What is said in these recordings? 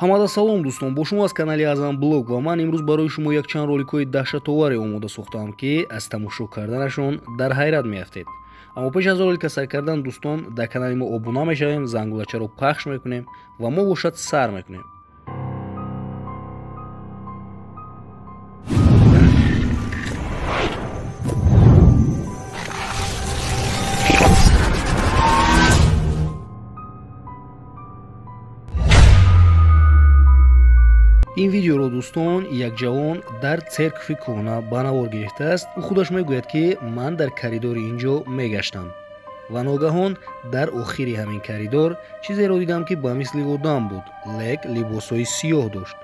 Ҳамада салом дӯстон, бо шумо аз канали Азам Блог ва ман имрӯз барои шумо якчанд роликҳои даҳшатоваре омода сохтаам, ки аз тамошо карданашон дар ҳайрат меафтед. Аммо пеш аз ролика сар кардан дӯстон, дар канали мо обуна мешавем, зангулачаро пахш мекунем ва мо бошад сар мекунем. Ин видеоро дӯстон як ҷавон дар церкви кӯҳна ба навор гирифтааст. Ӯ худаш мегӯяд, ки ман дар коридори ин ҷо мегаштам ва ногаҳон дар охири ҳамин коридор чизеро дидам, ки ба мисли одам буд, лек либосҳои сиёҳ дошт.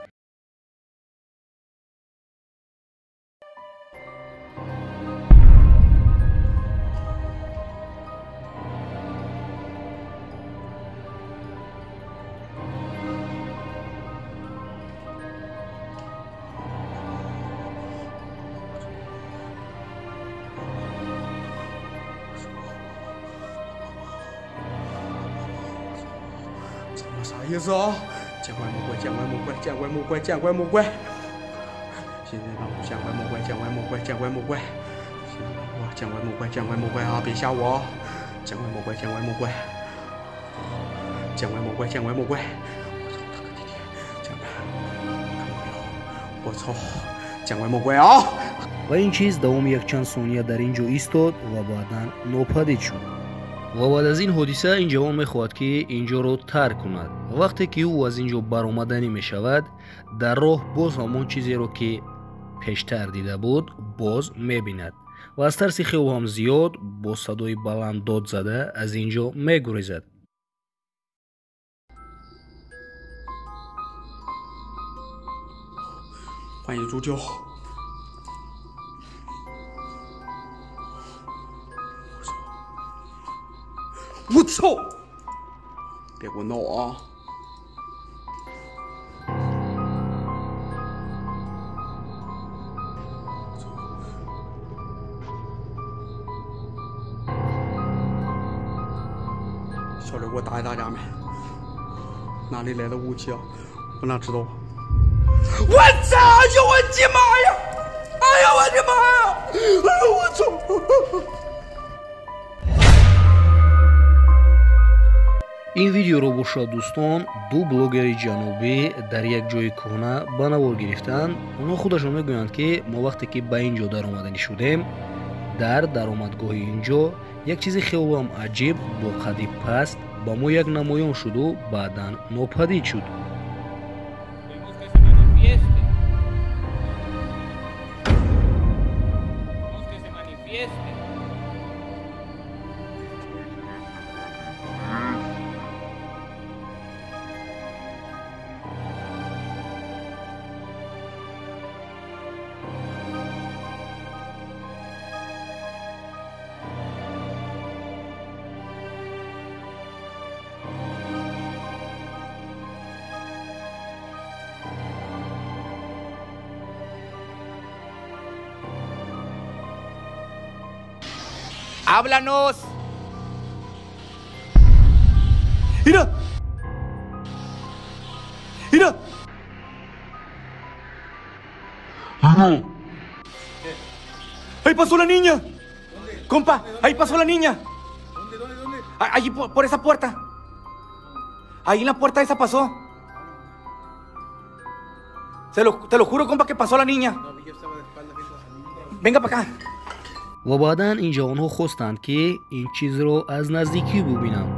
啥意思啊？见怪莫怪，见怪莫怪，见怪莫怪，见怪莫怪！现在让我见怪莫怪，见怪莫怪，见怪莫怪！现在让我见怪莫怪，见怪莫怪啊！别吓我啊！见怪莫怪，见怪莫怪，见怪莫怪，见怪莫怪！我操他个弟弟！见怪，看到没有？我操！见怪莫怪啊！ Ва ин чиз давоми якчанд сония дар ин ҷо истод ва баъдан нопадид шуд. Ва баъд аз ин ҳодиса ин ҷавон мехоҳад, ки ин ҷоро тарк кунад. Ва вақте ки ӯ аз ин ҷо баромаданӣ мешавад, дар роҳ боз ҳамон чизеро, ки пештар дида буд, боз мебинад ва аз тарси хело ҳам зиёд бо садои баланд дод зада аз ин ҷо мегурезад. 欢迎助教。我操！别给我闹啊！小刘，给我打一打家没？哪里来的武器啊？我哪知道？我操！哎呦我的妈呀！哎呀我的妈呀！哎呦我操！ Ин видеоро бошад дӯстон ду блогери ҷанубӣ дар як ҷои кӯҳна ба навор гирифтанд. Онҳо худашон мегӯянд, ки мо вақте ки ба ин ҷо даромаданӣ шудем, дар даромадгоҳи ин ҷо як чизи хелоам аҷиб бо қадди паст ба мо як намоён шуду баъдан нопадид шуд. ¡Háblanos! ¡Mira! ¡Mira! ¡Ahí pasó la niña! ¿Dónde? ¡Compa! ¿Dónde? ¡Ahí pasó la niña! ¿Dónde, dónde, dónde? Allí por esa puerta. Ahí en la puerta esa pasó. Te lo juro, compa, que pasó la niña. No, yo estaba de espalda viendo a la niña. Venga para acá. Ва баъдан ин ҷавонҳо хостанд, ки ин чизро аз наздикӣ бубинанд.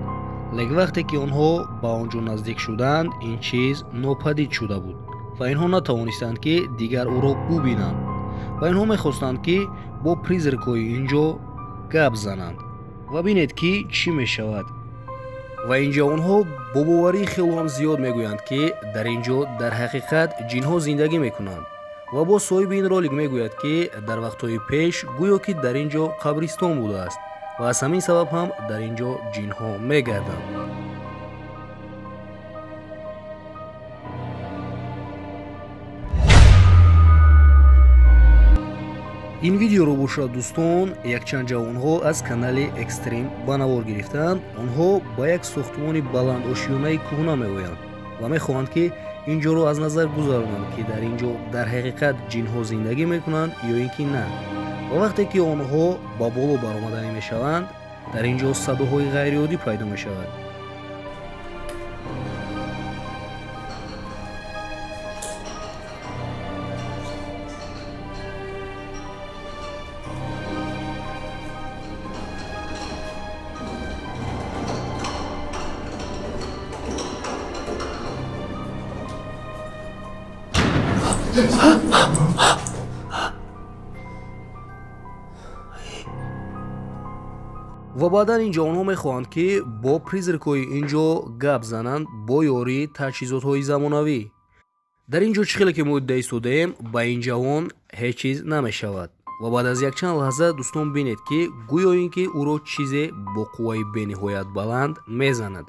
Лек вақте ки онҳо ба он ҷо наздик шуданд, ин чиз нопадид шуда буд ва инҳо натавонистанд, ки дигар ӯро бубинанд. Ва инҳо мехостанд, ки бо призракҳои ин ҷо гап зананд ва бинед, ки чӣ мешавад. Ва ин ҷавонҳо бо боварии хело ҳам зиёд мегӯянд, ки дар ин ҷо дар ҳақиқат ҷинҳо зиндагӣ мекунанд. Ва боз соҳиби ин ролик мегӯяд, ки дар вақтҳои пеш гӯё ки дар ин ҷо қабристон будааст ва аз ҳамин сабаб ҳам дар ин ҷо ҷинҳо мегарданд. Ин видеоро бошад дӯстон якчанд ҷавонҳо аз канали Экстрим ба навор гирифтаанд. Онҳо ба як сохтмони баландошёнаи кӯҳна меоянд. Ва мехоҳанд, ки ин ҷоро аз назар гузаронанд, ки дар ин ҷо дар ҳақиқат ҷинҳо зиндагӣ мекунанд ё ин ки на. Ва вақте ки онҳо ба боло баромаданӣ мешаванд, дар ин ҷо садоҳои ғайриоддӣ пайдо мешавад. Ва баъдан ин ҷавонҳо мехоҳанд, ки бо призракҳои ин ҷо гап зананд бо ёрии таҷҳизотҳои замонавӣ. Дар ин ҷо чӣ хеле ки мо дида истодаем, ба ин ҷавон ҳеҷ чиз намешавад. Ва баъд аз якчанд лаҳза дӯстон бинед, ки гӯё ин ки ӯро чизе бо қувваи бениҳоят баланд мезанад.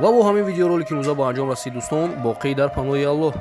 Ва бо ҳамин видеоролики имрӯза ба анҷом расид, дӯстон. Боқӣ дар паноҳи Аллоҳ.